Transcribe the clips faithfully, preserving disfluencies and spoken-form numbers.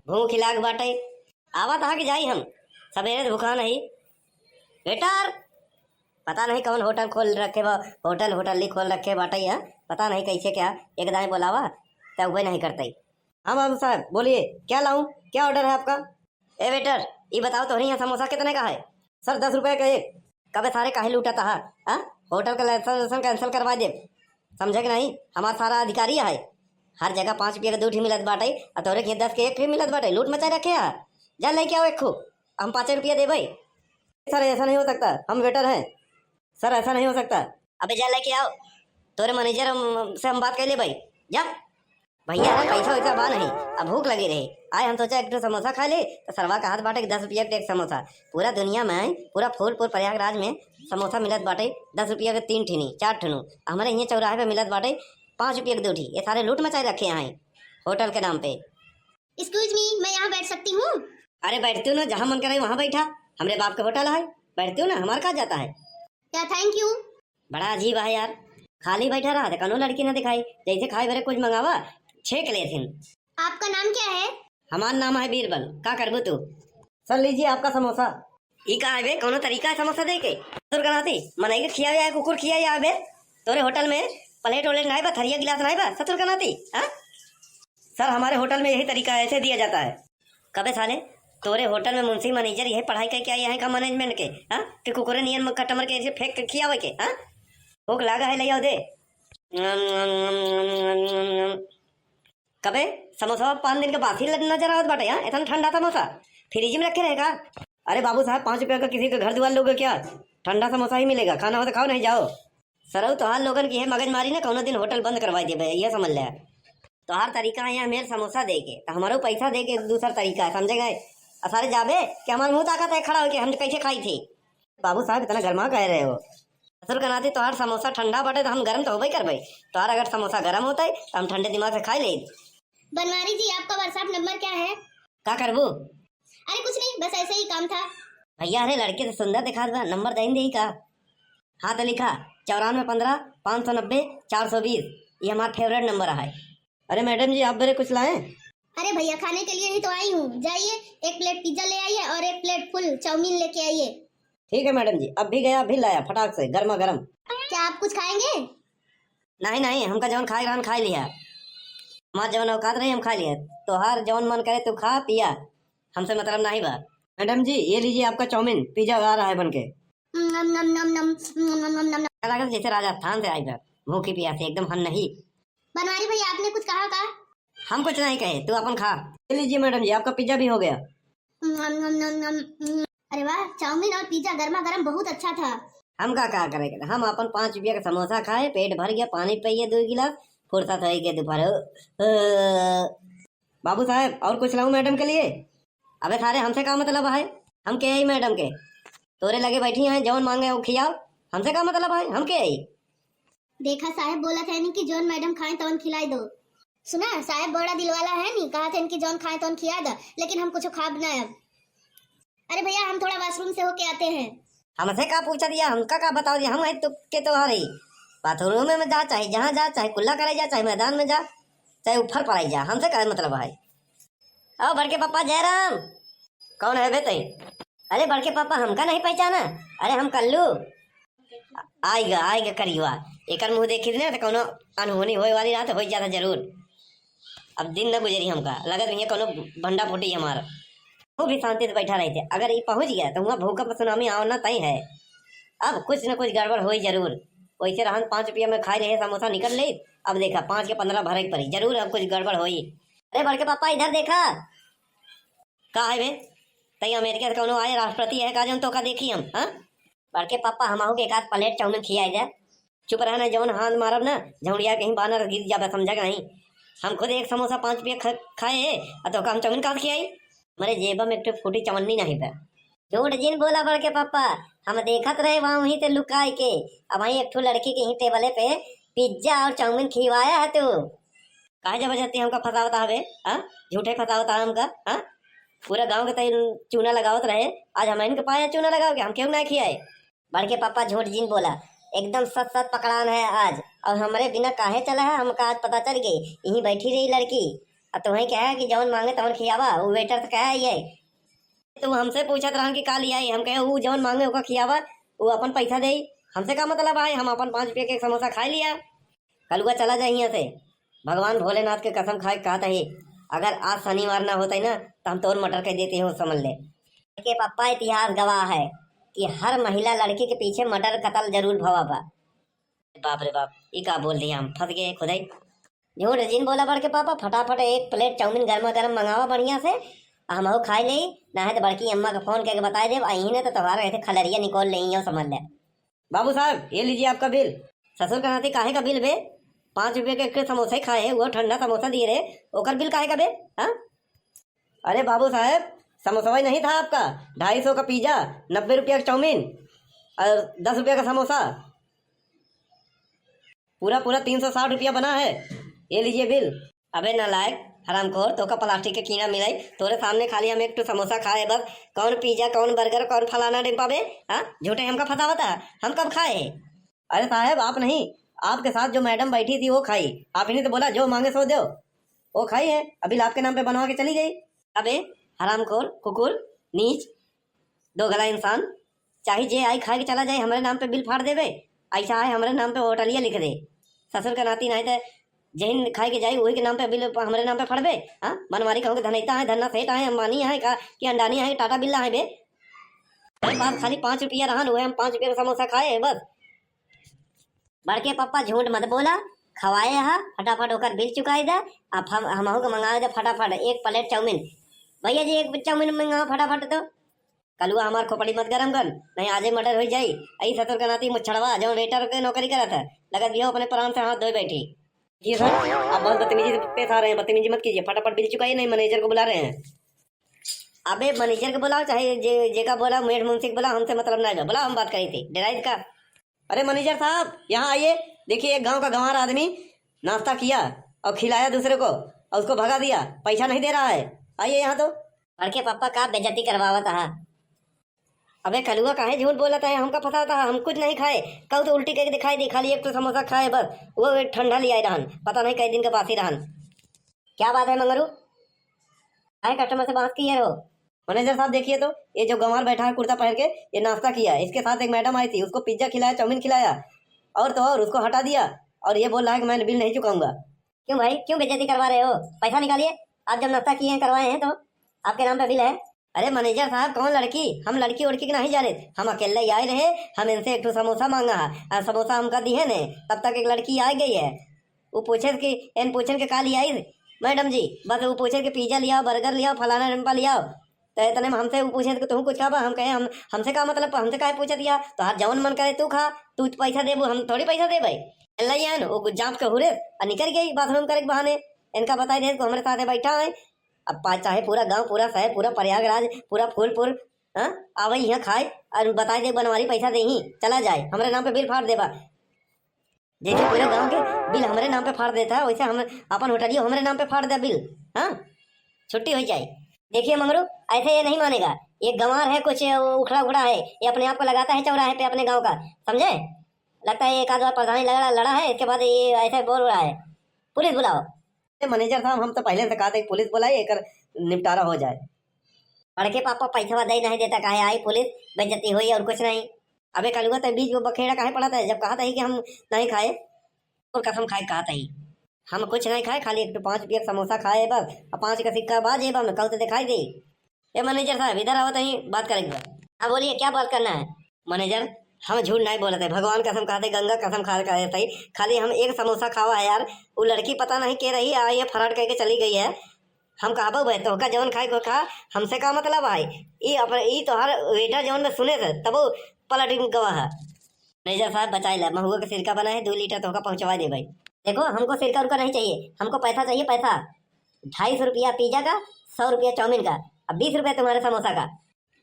भूख ही लाग बाटे। आवत हा कि जाई हम? सबेरे से भुखान ही। वेटर, पता नहीं कौन होटल खोल रखे बा, होटल, होटल ही खोल रखे बाटे है। पता नहीं कैसे क्या, एक दाएं बोलावा, तो उबे नहीं करते। हाँ बाबू साहब, बोलिए, क्या लाऊं, क्या order है आपका? ए वेटर, ये बताओ, तोहरे यहाँ समोसा कितने का है? सर, दस रुपए का एक। कबे सारे काहे लूटत हा? हाँ? होटल का लाइसेंस, लाइसेंस cancel करवा दे। समझे कि नहीं? हमार सारा अधिकारी है। हर जगह पाँच रुपया के दो ठी मिलत बाटे, और तोहरे के दस के एक ठी मिलत बाटे। लूट मचाए रखे हा। जा लेके आओ एक खो, हम पाँच रुपया देबे। सर, ऐसा नहीं हो सकता, हम वेटर हैं। सर, ऐसा नहीं हो सकता। अबे जा लेके आओ, तोरे मैनेजर हम, से हम बात कर ले भाई। जा। भैया है, पैसा वैसा बा नहीं, अब भूख लगी रही। आए हम सोचा एक ठो समोसा खा ले, तो सरवा का हाथ बाटे कि दस रुपया के एक समोसा। पूरा दुनिया में, पूरा फूलपुर प्रयागराज में समोसा मिलत बाटे दस रुपया के तीन ठिनी, चार ठिनू। हमारे यहाँ चौराहे पे मिलत बाटे पाँच रुपया के दो ठी। ये सारे लूट मचाए रखे हैं होटल के नाम पे। Excuse me, मैं यहाँ बैठ सकती हूँ? अरे बैठती हूँ ना, जहाँ मन करे वहाँ बैठा। हमरे बाप के होटल है, बैठती हूँ ना, हमार का जाता है? क्या, thank you। बड़ा अजीब है यार, खाली बैठा रहा तो कौनो लड़की ना दिखाई, जैसे खाए बरे कुछ मंगावा, छेक लेथिन। आपका नाम क्या है? हमार नाम है बीरबल, का करबू तू? सर लीजिए आपका समोसा। ई का है बे, कौनो तरीका है समोसा दे के? ससुर का नाती, मनई के खियावे आए, कुकुर खियावे आए बे? तोरे होटल में प्लेट व्लेट नाई बा, थरिया गिलास नाई बा, ससुर का नाती, हाँ? सर, हमारे होटल में यही तरीका है, ऐसे दिया जाता है। कबे साले, तोरे होटल में मुंशी मैनेजर यही पढ़ाई करके आई हैं का मैनेजमेंट के, हाँ? कि कुकुरे नियन customer के ऐसे फेंक के खियावे के, हाँ? भूख लागा है, ले आओ दे। कबे समोसा पाँच दिन के बासी ल-, नजर आवत बाटे, हाँ? इतना ठंडा समोसा फ्रिज में रखे रहे का? अरे बाबू साहब, पाँच रुपया का किसी के घर दुआर लोगे क्या? ठंडा समोसा ही मिलेगा, खाना हो तो खाओ, नहीं जाओ। सरऊ, तोहार लोगन की है मगजमारी ना, कौनो दिन होटल बंद करवा देबे, यह समझ ले। तोहार तरीका है यहाँ मेर समोसा दे के, तो हमारो पैसा दे के दूसर तरीका है, समझे गए? आ सारे जाबे कि हमार मुंह ताकत है खड़ा होके, हम कैसे खाई थी? बाबू साहब, इतना गरमा कह रहे हो? ससुर का नाती तोहार समोसा ठंडा बाटे तो हम गरम तो होबे करबे। तोहार अगर समोसा गरम होता है तो हम ठंडे दिमाग से खा ले। बनवारी जी, आपका WhatsApp नंबर क्या है? का करबू? अरे कुछ नहीं, बस ऐसे ही काम था। भैया, अरे लड़के तो सुंदर दिखात बा, नंबर दे दे का? हाँ तो लिखा, चौरानवे पन्द्रह पाँच सौ नब्बे चार सौ बीस, ये हमार फेवरेट नंबर है। अरे मैडम जी, आप बरे कुछ लाए? अरे भैया, खाने के लिए ही तो आई हूँ, जाइए एक प्लेट पिज्जा ले आइए और एक प्लेट फुल चाउमीन लेके आइए। ठीक है मैडम जी, अब भी गया, अब भी लाया, फटाक से, गर्मा गर्म। क्या आप कुछ खाएंगे? नहीं, नहीं, हमका जौन खाए रहन, खाए लिया। हमार जौन औकात रही, हम खाए लिया। तोहार जौन मन करे, तू खा, पिया, हमसे मतलब नहीं बा। मैडम जी, ये लीजिए आपका चाउमीन, पिज्जा आ रहा है बन के। नम, नम, नम, नम, नम, नम, नम, नम। ऐसा लगा जैसे राजस्थान से आई बा, भूखी पियासी, एकदम हम नहीं। बनवारी भैया, आपने कुछ कहा का? हम कुछ नहीं कहे, तू अपन खा। ये लीजिए मैडम जी, आपका पिज्जा भी हो गया। नम, नम, नम, नम, नम। अरे वाह, चाउमीन और पिज्जा गर्मा गर्म बहुत अच्छा था। हम का, का करे, हम अपन पाँच रुपया का समोसा खाए, पेट भर गया, पानी पिए दो गिलास, फुर्सत होई के दोपहर हो। अ, बाबू साहब, और कुछ लाऊं मैडम के लिए? अबे सारे, हमसे का मतलब है? हम के आई मैडम के? तोरे लगे बैठी हैं, जौन मांगे वो खियाओ, हमसे का मतलब है? हम के आई? देखा साहेब बोलत है नी कि जौन मैडम खाए तौन खिलाई दो। सुना, साहेब बड़ा दिल वाला है नी, कहत है कि जौन खाए तौन खिया द, लेकिन हम कुछ खाब ना अब। अरे भैया, हम थोड़ा washroom से होके आते हैं। हमसे का पूछा दिया, हमका का बताओ दिया, हम है तो के तो हर ही। Bathroom में जा, चाहे जहाँ जा, चाहे कुल्ला करे जा, चाहे मैदान में जा, चाहे ऊपर पड़ाई जा, हमसे का मतलब है? आओ बड़के पापा जयराम। कौन है बे तई? अरे बड़के पापा, हमका नहीं पहचाना? अरे हम कल्लू। आइगा, आइगा करियवा। एकर मुंह देखी ना तो कौनो अनहोनी होए वाली ना तो होई जाता जरूर। अब दिन न गुजरी हमका, लगत भैया कौनो भंडा फूटी हमार। वो भी शांति से बैठा रहते, अगर ये पहुंच गया तो हुआ भूकंप सुनामी आना तय है। अब कुछ न कुछ गड़बड़ होई जरूर। वैसे रहन पाँच रुपया में खाए रहे समोसा निकल ले, अब देखा पाँच के पन्द्रह भरे के पड़ी, जरूर अब कुछ गड़बड़ होई। अरे बड़के पापा इधर देखा। का है बे? तई अमेरिका से कौनो आए राष्ट्रपति है का जौन तोका देखी हम, हाँ? बड़के पापा, हमहू के एक आध प्लेट चाउमीन खियाए दे। चुप रह ना, जौन हाथ मारब ना, झौड़िया कहीं बानर गिर जाबे, समझा कि नहीं? हम खुद एक समोसा पाँच रुपया ख-, खाए हैं, आ तोका हम चाउमीन कहाँ से खियाई? हमरे जेबा में एक ठो फूटी चवन्नी नहीं बा। झूठ जिन बोला बड़के पापा, हम देखत रहे वहाँ वहीं से लुकाए के, अब वहीं एक ठो लड़की के ही टेबले पे पिज्जा और चाउमीन खिवाया है तू। काहे जबरदस्ती हमका फंसावता हवे, हाँ? झूठे फंसावता है हमका, हाँ? पूरा गांव के तई चूना लगावत रहे, आज हम इनके पाया चूना लगाओ के, हम केहू ना खियाए। बड़के पापा झूठ जिन बोला, एकदम सच सच पकड़ान है आज, और हमरे बिना काहे चला है, हमका आज पता चल गई, यहीं बैठी रही लड़की। अब तुम्हें क्या है कि जौन मांगे तौन खियावा, वो वेटर से कहा है ये। तू हमसे पूछत रहन कि का लियाई, हम कहे ऊ जौन मांगे ओका खियावा, ऊ अपन पैसा देई, हमसे का मतलब है, हम अपन पाँच रुपया के एक समोसा खाई लिया। कलुआ चला जा हियां से, भगवान भोलेनाथ के कसम खाए के कहत ही, अगर आज शनिवार ना होतई ना तो हम तोर मटर कह देती हूँ, समझ ले। के पप्पा इतिहास गवाह है कि हर महिला लड़की के पीछे मटर कतल जरूर भवा बा। बाप रे बाप, ई का बोल दिया, हम फंस गए खुदाई। झूठ जिन बोला बड़के पापा, फटाफट एक प्लेट चाउमीन गर्मा गर्म मंगावा बढ़िया से, आ हमहू खाई लेई, ना है तो बड़की अम्मा के फोन करके बताई देब, अही ने तो तोहार ऐसे खलरिया निकोल लेई, यो समझ ले। बाबू साहब, ये लीजिए आपका बिल। ससुर का नाती, काहे का बिल बे? पाँच रुपये के एक समोसा ही खाए है, वो ठंडा समोसा दिए रहे, ओकर बिल काहे का बे? हाँ? अरे बाबू साहब, समोसा ही नहीं था आपका, ढाई सौ का पिज्जा, नब्बे रुपया का चाउमीन और दस रुपया का समोसा, पूरा पूरा तीन सौ साठ रुपया बना है। ये लीजिए बिल। अबे नालायक, हरामखोर, तोका प्लास्टिक के कीड़ा मिलाई, तोरे सामने खाली हम एक ठो समोसा खाए बस। कौन पिज्जा, कौन बर्गर, कौन फलाना डिब्बा बे? हाँ, झूठे हमका फंसावता है, हम कब खाए है? अरे साहब, आप नहीं, आपके साथ जो मैडम बैठी थी वो खाई। आप ही ने तो बोला जो मांगे सो दो, वो खाई है, अभी आपके नाम पे बनवा के चली गई। अबे हरामखोर, कुकुर, नीच, दोगला इंसान, चाहे जे आई खाए के चला जाए, हमरे नाम पे बिल फाड़ देबे। ऐसा है, हमरे नाम पे होटलिया लिख दे, ससुर का नाती, नहीं तो जहिन खाए के जाई वही के नाम पे बिल हमरे नाम पे फाड़बे। हाँ, बनवारी कहूँ के धनैता है, धन्ना सेठ है, अंबानी है का कि अंडानी है, टाटा बिरला है बे। अरे बाप, खाली पाँच रुपया रहन, वही हम पाँच रुपया का समोसा खाए है बस। बड़के पप्पा झूठ मत बोला, खवाए हा, फटाफट ओकर बिल चुकाई दे। अब हम, हमहू के मंगावे दे फटाफट एक प्लेट चाउमीन। भैया जी, एक चाउमीन मंगाओ फटाफट तो। कलुआ हमार खोपड़ी मत गरम कर, नहीं आजे मर्डर हो जाई। आई ससुर का नाती मुछड़वा, जो वेटर के नौकरी करत है, लगत भी हो अपने प्राण से हाथ धोए बैठी। जी सर, आप बहुत बदतमीजी से पेश आ रहे हैं, बदतमीजी मत कीजिए, फटाफट बिल चुकाइए, नहीं मैनेजर को बुला रहे हैं। अबे मैनेजर को बुलाओ, चाहे जे, जेका बोला, मेठ मुंशी को बुलाओ, हमसे मतलब ना है, बुलाओ, हम बात करी थी, डराइज का। अरे मैनेजर साहब, यहाँ आइए, देखिए एक गांव का गंवार आदमी नाश्ता किया और खिलाया दूसरे को और उसको भगा दिया, पैसा नहीं दे रहा है, आइए यहाँ तो। बड़के पापा का बेइज्जती करवावत हा। अबे कलुआ काहे झूठ बोलत है, हमका फंसावत हा, हम कुछ नहीं खाए, कल तो उल्टी करके दिखाई दी, खाली एक तो समोसा खाए बस, वो एक ठंडा लियाए रहन, पता नहीं कई दिन का बासी रहन। क्या बात है मंगरू, काहे कस्टमर से बात किए हो? मैनेजर साहब देखिए तो, ये जो गंवार बैठा है कुर्ता पहन के, ये नाश्ता किया, इसके साथ एक मैडम आई थी, उसको पिज्जा खिलाया, चाउमीन खिलाया, और तो और उसको हटा दिया, और ये बोल रहा है कि मैं बिल नहीं चुकाऊंगा। क्यों भाई, क्यों बेइज्जती करवा रहे हो? पैसा निकालिए, आप जब नाश्ता किए हैं, करवाए हैं तो आपके नाम पे बिल है। अरे मैनेजर साहब, कौन लड़की? हम लड़की उड़की के नहीं जाने, हम अकेले ही आए रहे, हम इनसे एक ठो समोसा मांगा है, और समोसा हमका दिए ने, तब तक एक लड़की आ गई है। वो पूछे कि, एन पूछन के का लियाई मैडम जी, बस वो पूछे कि पिज्जा लियाओ, बर्गर लियाओ, फलाना ढिमका लियाओ। तो इतने में हमसे वो पूछे कि तू कुछ खाबा, हम कहे हम, हमसे का मतलब, हमसे काहे पूछत या? तोहार जौन मन करे तू खा, तू पैसा देबू, हम थोड़ी पैसा देबे। लइयन वो जांच के हुरे और निकल गई बाथरूम करे के बहाने। इनका बताई दे तो हमरे साथे बैठा है। अब पा-, चाहे पूरा गांव, पूरा शहर, पूरा प्रयागराज, पूरा फूलपुर, हाँ, आवे यहाँ खाए और बताई दे बनवारी पैसा देही, चला जाए, हमरे नाम पे बिल फाड़ देबा। जैसे पूरे गांव के बिल हमरे नाम पे फाड़ देता है, वैसे हम अपन होटलियो हमरे नाम पे फाड़ दे बिल। हाँ, छुट्टी हो जाए। देखिए मंगरू, ऐसे ये नहीं मानेगा, ये गंवार है, कुछ वो उखड़ा उखड़ा है, ये अपने आप को लगाता है चौराहे पे अपने गांव का, समझे? लगता है एक आध बार प्रधानी लड़ा, लड़ा है, इसके बाद ये ऐसे बोल रहा है। पुलिस बुलाओ। ए, मैनेजर साहब, हम तो पहले से कहा था कि पुलिस बुलाई, एकर निपटारा हो जाए। बड़के पापा पैसा दे नहीं देता, काहे आई पुलिस, बेइज्जती होई और कुछ नहीं। अबे कलुआ, ते बीच में बखेड़ा काहे पड़त है, जब कहा था ही कि हम नहीं खाए, और कसम खाए कहा था ही, हम कुछ नहीं खाए, खाली एक तो पाँच रुपया का समोसा खाए बस, और पाँच का सिक्का बाजे बा में, कल तो दिखाई दे। ए मैनेजर साहब, इधर आओ, तनी बात करेंगे। हाँ बोलिए, क्या बात करना है? मैनेजर, हम झूठ नहीं बोलते, भगवान कसम खाते, गंगा कसम खा, खाते ही, खाली हम एक समोसा खावा है यार, वो लड़की पता नहीं के रही, आ ये फरार करके चली गई है। हम कहबो भाई, तोहका जवन खाए को खा, हमसे का मतलब है? ई अपन, ई तोहार वेटर जवन में सुने थे, तबो पलट गवा है। मैनेजर साहब, बचाई ला, महुआ के सिरका बना है, दो लीटर तोहका पहुंचवा दे भाई। देखो, हमको सिरका उरका नहीं चाहिए, हमको पैसा चाहिए, पैसा। ढाई सौ रुपया पिज्जा का, सौ रुपया चाउमीन का, अब बीस रुपया तुम्हारे समोसा का।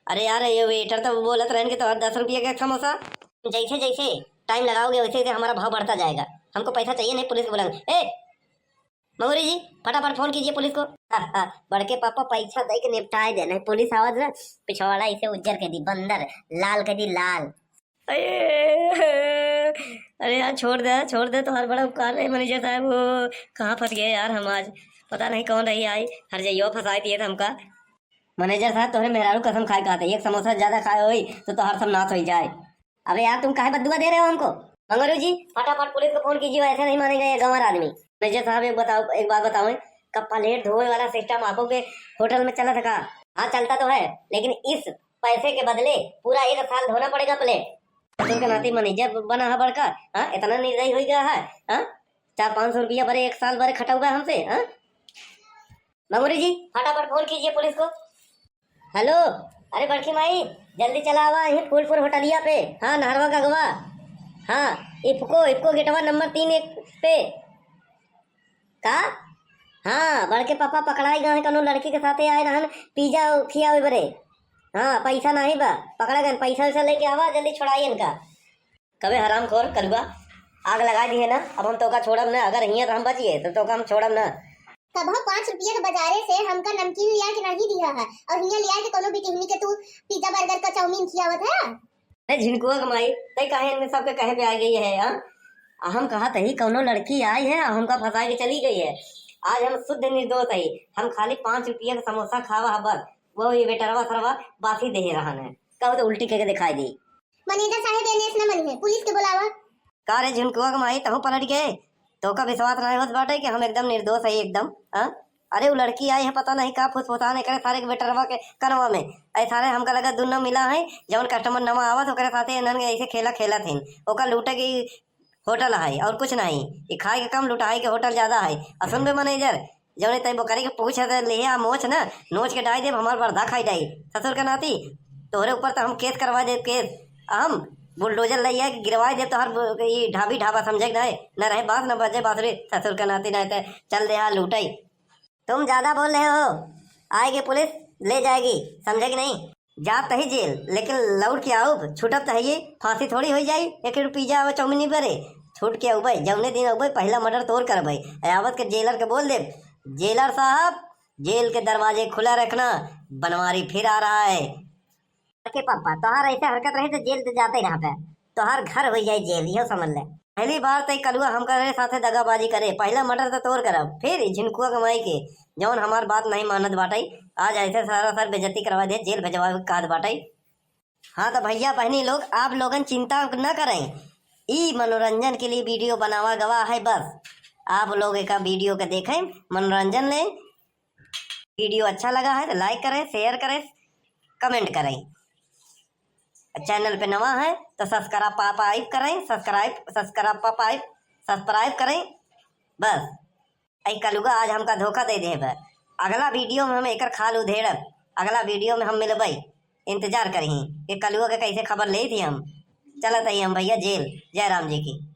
अरे यार, ये वेटर तो बोलत रहन कि तोहर दस रुपया का एक समोसा। जैसे जैसे टाइम लगाओगे, वैसे वैसे हमारा भाव बढ़ता जाएगा। हमको पैसा चाहिए, नहीं पुलिस को बुलाएंगे। ए, मौरी जी, फटाफट फोन कीजिए पुलिस को। हाँ, हाँ, बड़के पापा पैसा दे के निपटाए दे, नहीं पुलिस आवाज ना, पिछवाड़ा इसे उज्जर कर दी, बंदर, लाल कर दी, लाल। अरे, अरे यार, छोड़ दे, छोड़ दे, तुम्हारा बड़ा उपकार है मैनेजर साहब। वो कहाँ फंस गए यार हम आज। पता नहीं कौन रही आई, हर जइयो फंसाई दिए थे हमका। मैनेजर साहब, तोहरे मेहरारू कसम खाए कहते, एक समोसा ज्यादा खाए होई तो तोहार सब नाश होई जाए। अबे यार, तुम काहे बद्दुआ दे रहे हो हमको? मंगरू जी, फटाफट पुलिस को फोन कीजिए, ऐसे नहीं मानेगा ये गंवार आदमी। मैनेजर साहब, एक बताओ, एक बात बताओ, कब प्लेट धोए वाला सिस्टम आपो के होटल में चला था का? हाँ, चलता तो है, लेकिन इस पैसे के बदले पूरा एक साल धोना पड़ेगा प्लेट। ससुर के नाती मैनेजर बना है बड़का, हाँ, इतना निर्दयी हो गया है, हाँ, चार पाँच सौ रुपया बरे एक साल बरे खटउबा हमसे, हाँ। मंगरू जी, फटाफट फोन कीजिए पुलिस को। हेलो, अरे बड़की माई, जल्दी चला आवा यहीं फूलपुर होटलिया पे। हाँ, नहरवा का अगवा। हाँ, इफको, इफको गेटवा नंबर तीन एक पे। का? हाँ, बड़के पापा पकड़ाई गए हैं, कौनो लड़की के साथे आए रहन, पिज्जा खियावे बरे। हाँ, पैसा नहीं बा, पकड़ा गए, पैसा वैसा लेके आवा, जल्दी छुड़ाई इनका। कबे हरामखोर कलुआ, आग लगाई दिहे ना, अब हम तोका छोड़ब ना, अगर हियाँ तो हम बचिए, तो तोका हम छोड़ब ना। तबहो पाँच रुपया के बाजारे से हमका नमकीन लिया के नहीं दिया है, और हियाँ लिया के कोनो बिटिहनी के तू पिज्जा बर्गर का चाउमीन खियावत है। अरे झिनकुआ के माई, तै काहे इनमें सबके कहे पे आ गई है, हाँ? आ हम कहत ही कौनो लड़की आई है, हमका फंसा के चली गई है। आज हम शुद्ध निर्दोष है, हम खाली पाँच रुपया के समोसा खावा है बस, वो ये वेटरवा सरवा बासी देहे रहन है, कहू तो उल्टी के, के दिखाई दी। मैनेजर साहेब, एने से न मनी है, पुलिस के बुलावा। का रे झुनकुआ के माई, तहू पलट गए? तोका विश्वास नाहीं होत बाटे कि हम एकदम निर्दोष है एकदम, हाँ? अरे उ लड़की आई है, पता नहीं का फुसफुसान एकरे सारे के वेटरवा के कनवा में। ऐ सारे हमका लगा दुनो मिला है, जवन कस्टमर नवा आवत ओकरे साथे इन्हन के ऐसे खेला खेलत हैं। ओका लूटे की होटल है और कुछ नहीं, ये खाए के कम लुटाए के होटल ज्यादा है। और सुन बे मैनेजर, जौने तै बोकरी के पूछ है, तो लिहे आ मोछ ना, नोच के डाई देब, हमार बरदा खाई डाई। ससुर के नाती, तोहरे ऊपर तो हम केस करवा देब, केस। हम बुलडोजर ले आए, गिरवाई देब तोहर ब-, ई ढाबी ढाबा, समझे के नाय? न रहे बांस, न बजे बांसुरी, ससुर के नाती, नाय तो चल दे आ लूटई। तुम ज्यादा बोल रहे हो, आएगी पुलिस, ले जाएगी, समझे कि नहीं? जाब तही जेल, लेकिन लौट के आउब, छूटब तही, फांसी थोड़ी होई जाई, एक रुपया पिज्जा और चाउमीन बरे। छूट के अउबे, जौने दिन अउबे, पहला मर्डर तोर करबे। आवत के जेलर के बोल देब, "जेलर साहब, जेल के दरवाजे खुला रखना, बनवारी फिर आ रहा है।" के पापा, तोहार ऐसे हरकत रही तो जेल तो जाते यहाँ पे, तोहार घर हो जाए जेल, इहो समझ ले। पहली बार तई कलुआ हमका रे साथे दगाबाजी करे, पहला मर्डर तो तोर करब, फिर ई झिनकुआ के माई के, जौन हमार बात नहीं मानत बाटई, आज ऐसे सारा सर बेइज्जती करवा दे, जेल भेजवा के कहत बाटई। हाँ तो भैया बहनी लोग, आप लोगन चिंता न करें, ई मनोरंजन के लिए वीडियो बनावा गवा है बस। आप लोग एका वीडियो के देखें, मनोरंजन लें। वीडियो अच्छा लगा है तो लाइक करें, शेयर करें, कमेंट करें। चैनल पे नवा है तो सब्सक्राइब पापाइप करें, सब्सक्राइब, सब्सक्राइब पापाइप, सब्सक्राइब करें। बस, ऐ कलुगा आज हमका धोखा दे देबे। अगला वीडियो में हम एकर खाल उधेड़ब, अगला वीडियो में हम मिलबे। इंतजार करही कि कलुआ के कैसे खबर लेत ही हम। चलत ही हम भैया जेल। जय राम जी की।